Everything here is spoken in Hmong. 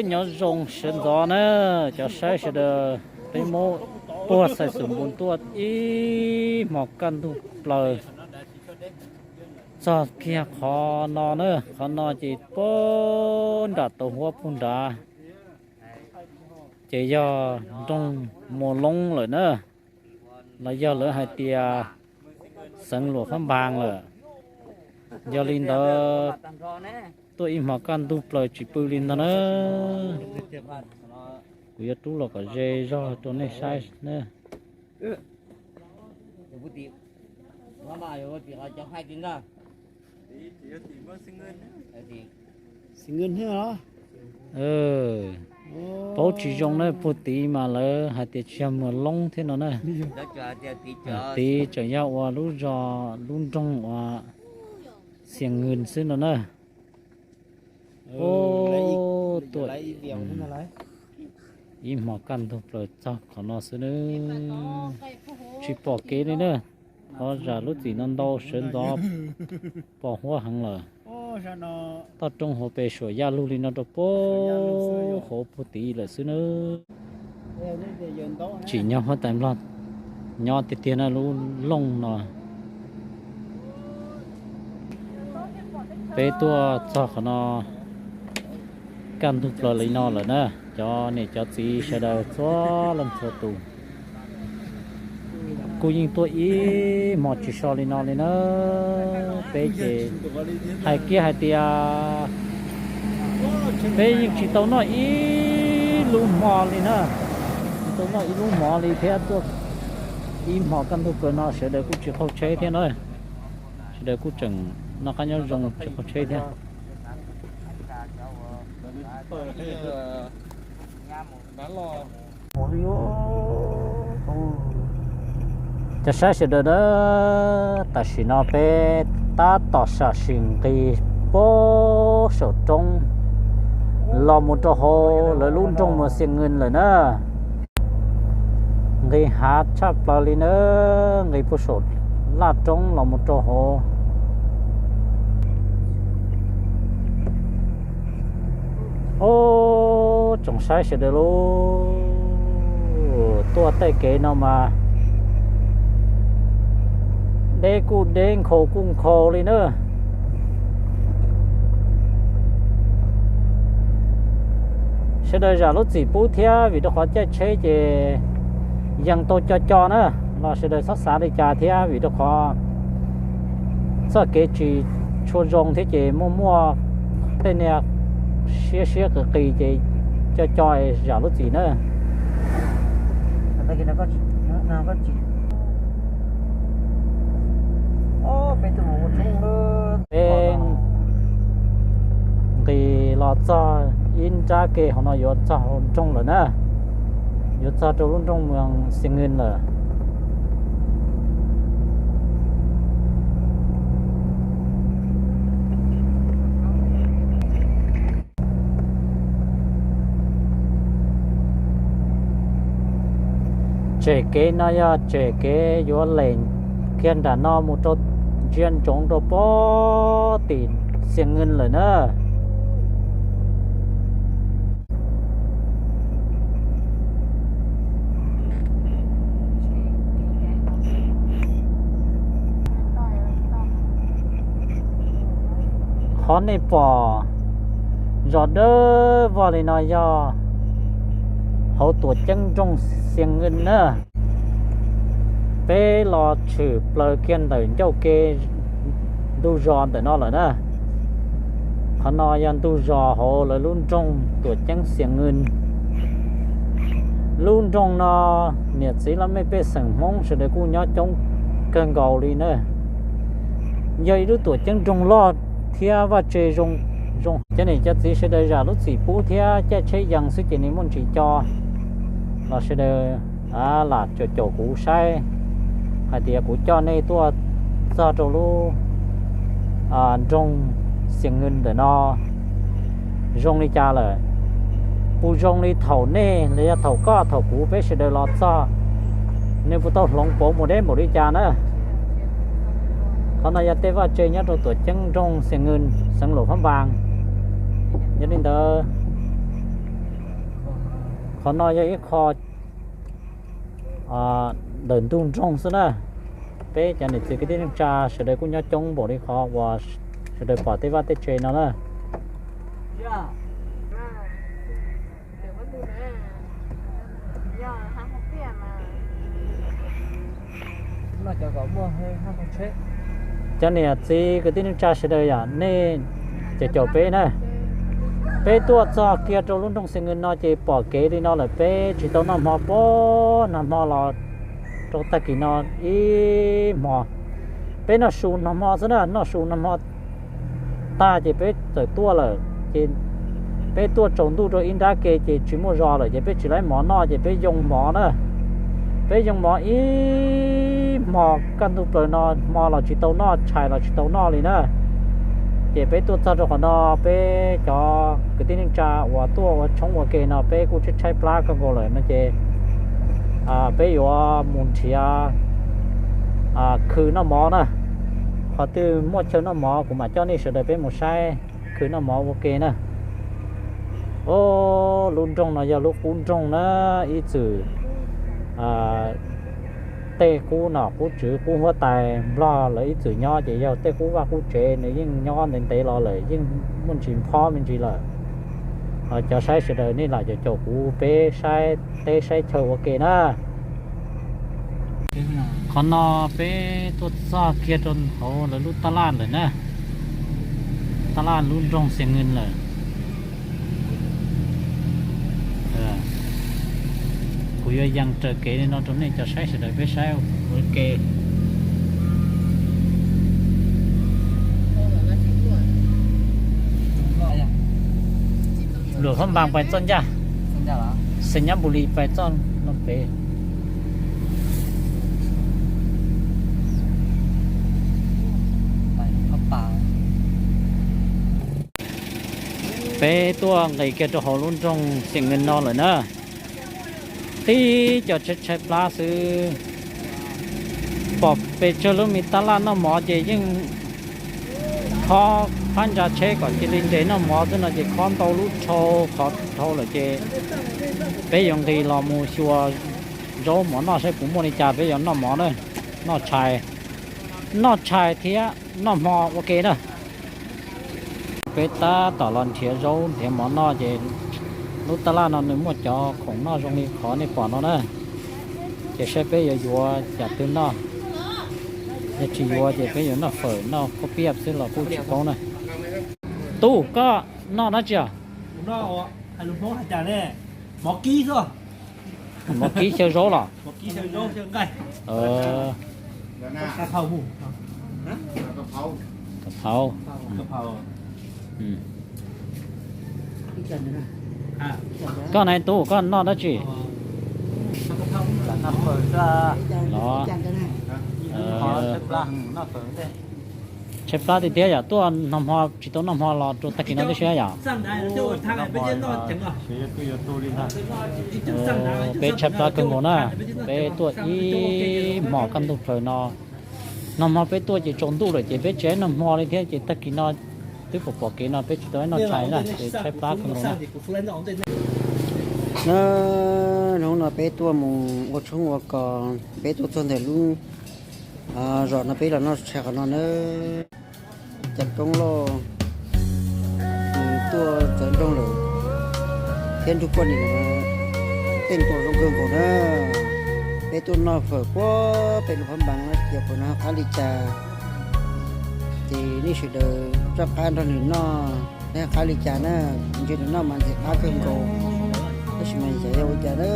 Nyob zoo sawv ntxov na, cov saib sawv daws, peb muab puag xais xum npoo tuaj ib hmos kaj ntug plaws txog kiag qhov no na. Qhov no ces puag nram tauv huab puag nrad ces yog nroog Muas Loob lawm na, los yog lawv hais tias xeev Luam Phab Npaas lawm. Yog li ntawd, tuaj ib hmos kaj ntug plaws tsis pw li ntag na. Kuv yuav rub los kom ze zog rau nej saib na. Paub tsis zoo na, puag tid mas lawv hais tias tsis yog Muas Loob thiab no na. Tid tseem yog ua lub zos, lub nroog uas Xias Nwj xwb no na. Tuaj ib hmos kaj ntug plaws txog qhov no xwb na. Tsis pom kev li na. Qhov zam lub txim no ntau sawv ntxov pos huab heev lawm. Toj roob hauv pes suam yaj lug li no rau puag hauv puag tid lawm xwb na. Tsim nyog huab tais Nplog nyob tiag tiag na lub looj no. Peb tuaj txog qhov no kaj ntug plaws li no lawm na, cov niam cov txiv sawv daws txhua leej txhua tus. Kuj yeej tuaj ib hmos tsis so li no li na. Peb ces hais kiag hais tias peb yeej tsis tau noj ib lub hmo li na, tsis tau noj ib lub hmo li thiab tuaj ib hmos kaj ntug plaws no sawv daws kuj tsis qaug tsheb thiab na. Sawv daws kuj tseem noj qab nyob zoo tsis qaug tsheb thiab. Cov saib sawv daws na, tam sim no peb tab tom sam sim nqis puag saum roob los mus rau hauv lawv lub nroog Muas Xias Nwj lawm na. Nqis hav tshaj plaws li na, nqis puag saum laj roob los mus rau hauv. Ob, tsoom saib sawv daws lauj, tuaj tej kev no mas deb kuj deb, nkhaus kuj nkhaus li na. Sawv daws zam lub txim pub thiab, vim rau qhov caij tsheb ces yeej tau co co na, los sawv daws txhob xav li cas thiab, vim rau qhov txoj kev tsis tshua zoo thiab ces muaj muaj tej niag siab siab qis qis ces co co zam lub txim na. Peb nqis los txog ib nrab ke hauv no yuav txog hauv nroog lawm na, yuav txog rau lub nroog Muas Xias Nwj lawm. Tsem kev no yog tsem kev yuav lees kiag nram no mus rau ntsia ntsoov rau puag tim Xias Nwj lawm na. Qhov nej pom zos dawb vog li no yog hauv tuam ceeb nroog Xias Nwj na. Peb los tshwm plaws kiag ntawm ncauj ke ntug zos ntawm no lawm na. Qhov no yog ntug zos hauv lawv lub nroog tuam ceeb Xias Nwj. Lub nroog no niam txiv laj mej pej xeem Hmoob sawv daws kuj nyob coob kawg nkaus li na. Yog ib lub tuam ceeb nroog loj thiab vaj tse zoo zoo. Cov niam cov txiv sawv daws zam lub txim pub thiab, caij tsheb yees xwb ces nws muaj ntsis co, los sawv daws lam caum caum kuv saib hais tias kuv coj nej tuaj txog rau lub nroog Xias Nwj ntawm no zoo li cas lawm. Puas zoo li thaum nej los yog thaum koj thaum kuv peb sawv daws los txog, nws puas tau hloov pauv mus deb npaum li cas na. Qhov no yog tej vaj tse nyob rau tuam ceeb nroog Xiav Nwj, xeev Luam Phab Npas. Yog li ntawd, qhov no yog ib qho ntawm ntug nroog xwb na. Peb cov niam txiv kwv tij neej tsa sawv daws kuj nyob coob npaum li qhov uas sawv daws pom tej vaj tej tse no na. Cov niam txiv kwv tij neej tsa sawv daws yom, nej caum caum peb na. Peb tuaj txog kiag rau lub nroog Xiav Nwj no ces pom kev li no lawm, peb tsis tau noj hmo puag nag hmo los rau tag kis no ib hmo. Peb noj su nag hmo xwb na, noj su nag hmo tag ces peb txawm tuaj lawm. Ces peb tuaj tsaus ntuj rau ib nrab ke ces tsis muaj zos lawm ces peb tsis laib mov noj ces peb yoo mov na. Peb yoo mov ib hmo kaj ntug plaws no, hmo los tsis tau noj, tshais los tsis tau noj li na. Ces peb tuaj txog rau qhov no, peb cov kwv tij neej tsa uas tuaj ua tshoob ua ke no peb kuj tshaib tshaib plab kawg nkaus lawm no ces peb yuav mus nrhiav khw noj mov na. Qhov twg muaj chaw noj mov kuv mam coj nej sawv daws peb mus saib khw noj mov ua ke na. Lub nroog no yog lub qub nroog na, ib txwm tej qub nom qub tswv qub huab tais Nplog lawv ib txwm nyob ces yog tej qub vaj qub tsev nws yeej nyob ntev ntev los lawm, yeej muaj ntsis phob me ntsis lawm. Cov saib sawv daws nej lam caum caum kuv peb saib teb saib chaw ua ke na. Qhov no peb tuaj txog kiag rau hauv lawv lub taj laj lawm na. Taj laj lub nroog Xiav Nwj lawm. Kuv yuav yees raws kev li no rau nej cov saib sawv daws peb saib ua ke. Luam Phab Npas pais txoj ncaj, Xais Nyab Npus Lis pais txoj no pem. Peb tuaj nqis kiag rau hauv lub nroog Xiav Nwj no lawm na. Tib co tshaib tshaib plab xwb. Pom pes tsawg lub me taj laj noj mov ces yeej khob phab ntsa tsheb kom cia li nres noj mov xwb no ces khob ntau lub dhau qhov dhau lawm ces peb yuav nqis los mus xyuas zaub mov noj saib puas muaj li cas peb yuav noj mov na, noj tshais, noj tshais thiab noj hmo ua ke na. Peb tab tom los nrhiav zaub nrhiav mov noj ces lub taj laj no nws muaj cov khoom noj zoo li qhov nej pom no na. Ces saib peb yuav yuav cov twg noj, yog tsis yuav ces peb yuav noj fawm noj khaub piab xwb los kuj tsis paub na. Tub, koj noj dab tsi os? Mov kib xyaw zaub los? Kav phauv. Koj na tub, koj noj dab tsi? Los, tshaib plab tiag tiag yom, tuaj nag hmo tsis tau noj hmo los rau tag kis no tib si yom. Peb tshaib plab kawg nkaus na, peb tuaj ib hmos kaj ntug plaws no. Nag hmo peb tuaj ces tsaus ntuj lawm ces peb tsis noj hmo li thiab ces tag kis no twb pom pom kev no peb tsis tau noj tshais na ces tshaib plab kawg nkaus na. Na, hnub no peb tuaj mus ua tshoob ua kos, peb tuaj txog ntawm lub zos no peb los noj tshais qhov no na. Cas koob loj, nws tuaj txawv nroog lawm thiab nrug poj niam tej ntuas zoo kawg nkaus na. Peb tuaj noj fawm puag pem Luam Phab Npas no ces puas nws ho qab li cas, ces nej sawv daws rov qab nrog nws noj, nws ho qab li cas na. Kuv ntsia nws noj mas ntxim qab kawg nkaus, tab sis mas xyov yog ua cas na.